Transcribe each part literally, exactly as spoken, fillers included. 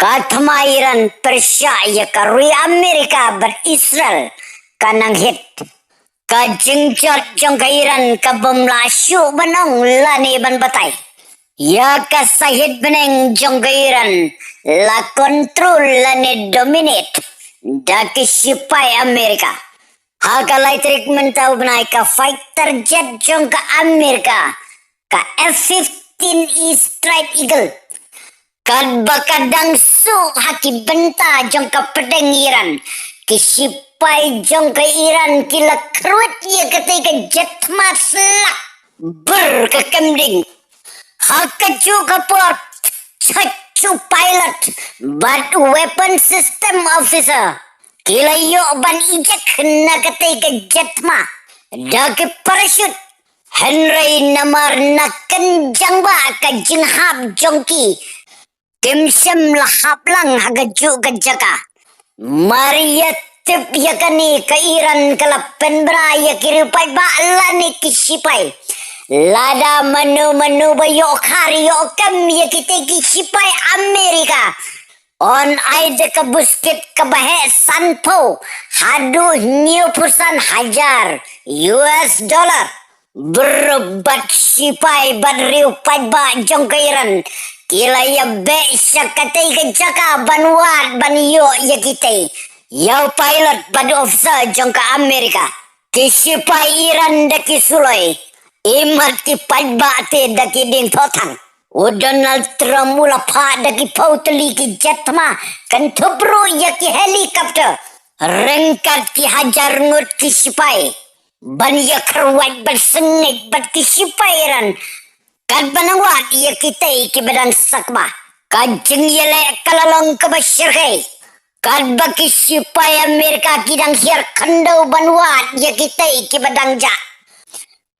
Ka thma Iran pyrshah ïa ka ri Amerika bad Israel ka nang hit. Ka jingjot jong ka Iran ka bym lah shuh ban ong lane ban batai. Ïa ka sahit bneng jong ka Iran la control lane dominate da ki shipai Amerika. Ha ka lai tarik mynta u bnai ka fighter jet jong ka Amerika, ka F fifteen E Strike Eagle, katba ka dang suh ha ki bynta jong ka pdeng Iran, ki shipai jong ka Iran ki la khrwit ïa katei ka jet thma slak. Brr, ka kem ding. Ha kajuh ka por, cha chu pilot bad weapon system officer ki la ïoh ban eject na katei ka jet thma da ki parachute. Hynrei namar na kynjang ba ka jinghap jong ki, kim shym la hap lang ha kajuh ka jaka. Mar ïa tip ïa kane, ka Iran ka la pynbna ïa ki riew paidbah lane ki shipai. Lada mano mano ba ïoh khar ïoh kem ïa kitei ki shipai Amerika, yn ai da ka buskit kaba heh sanphew haduh hynñiewphew san hajar U S dollar. Brr, bad shipai bad riew paidbah jong ka Iran ki la ïa beh sha katei ka jaka ban wad ban ïoh ïa kitei, ïa u pilot bad officer jong ka Amerika. Ki shipai Iran da ki suloi, imat ki paidbah te da ki dieng thohthang. U Donald Trump u la phah da ki phew tylli ki jet thma, kynthup ruh ïa ki helicopter, ryngkat ki hajar ngut ki shipai, ban ïa kyrwat bad sngewbha bad ki shipai Iran katba nang wad ïa kitei kiba dang sakma. Ka jingïaleh ka la long kaba shyrkhei katba ki shipai Amerika ki dang hiar khyndew ban wad ïa kitei kiba dang jah.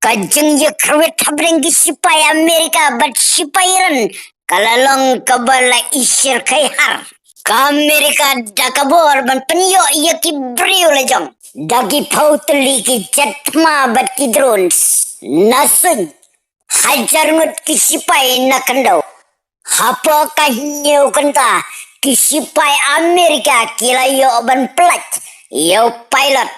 Ka jingïakhrwit hapdeng ki shipai Amerika bad shipai Iran ka la long kaba la i shyrkhei har. Ka Amerika da ka bor ban pynïoh ïa ki briew la jong da ki phew tylli ki jet thma bad ki drones. Na suiñ, hajar ngut ki shipai na khyndew. Hapoh ka hynñiew kynta, ki shipai Amerika ki la ïoh ban pynlait ïa u pilot.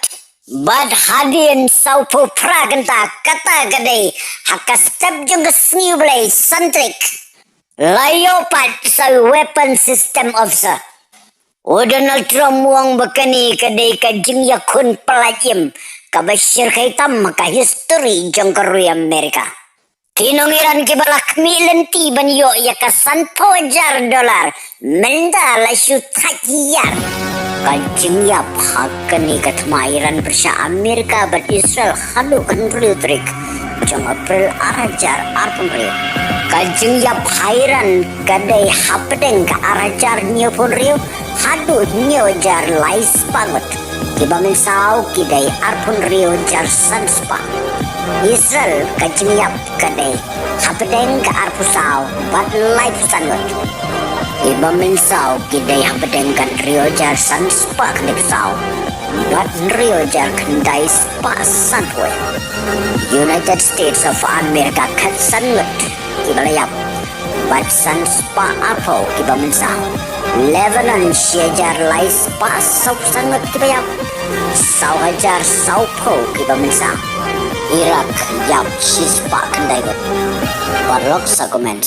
Bad hadien sawphew phra kynta, kata ka dei ha ka step jong ka sngi U Blei, san tarik, la ïoh pat sa u weapon system officer. U Donald Trump u ong ba kane ka dei ka jingïakhun pyllait im kaba shyrkhei tam ha ka history jong ka ri Amerika. Ki nong Iran kiba la khmih lynti ban ïoh ïa ka sanphew hajar dollar, mynta la shu thait ïar. Ka jingïap ha kane ka thma Iran pyrshah Amerika bad Israel haduh ka hynriew tarik jong April ar hajar arphew hynriew. Ka jingïap ha Iran ka dei hapdeng ka ar hajar hynñiewphew hynriew haduh hynñiew hajar laispah ngut. Kiba mynsaw ki dei arphew hynriew hajar sanspah. Israel ka jingïap ka dei hapdeng ka arphew saw bad laiphew san ngut. Kiba mynsaw ki dei hapdeng ka hynriew hajar sanspah khyndaiphew saw bad hynriew hajar khyndaispah sanphew wei. United States of America khatsan ngut kiba la ïap bad sanspah arphew kiba mynsaw. Lebanon shi hajar laispah sawphew san ngut kiba ïap, saw hajar sawphew kiba mynsaw. Iraq ïap shispah khyndai ngut. Paralok, sa kumne.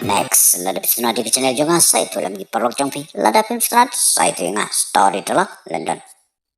Next, lada phi sngewtynnat ïa ka channel jong nga, sa ïathuh lem ïa ki paralok jong phi. Lada phim sngewtynnat, sa ïathuh ïa nga, Storyteller London.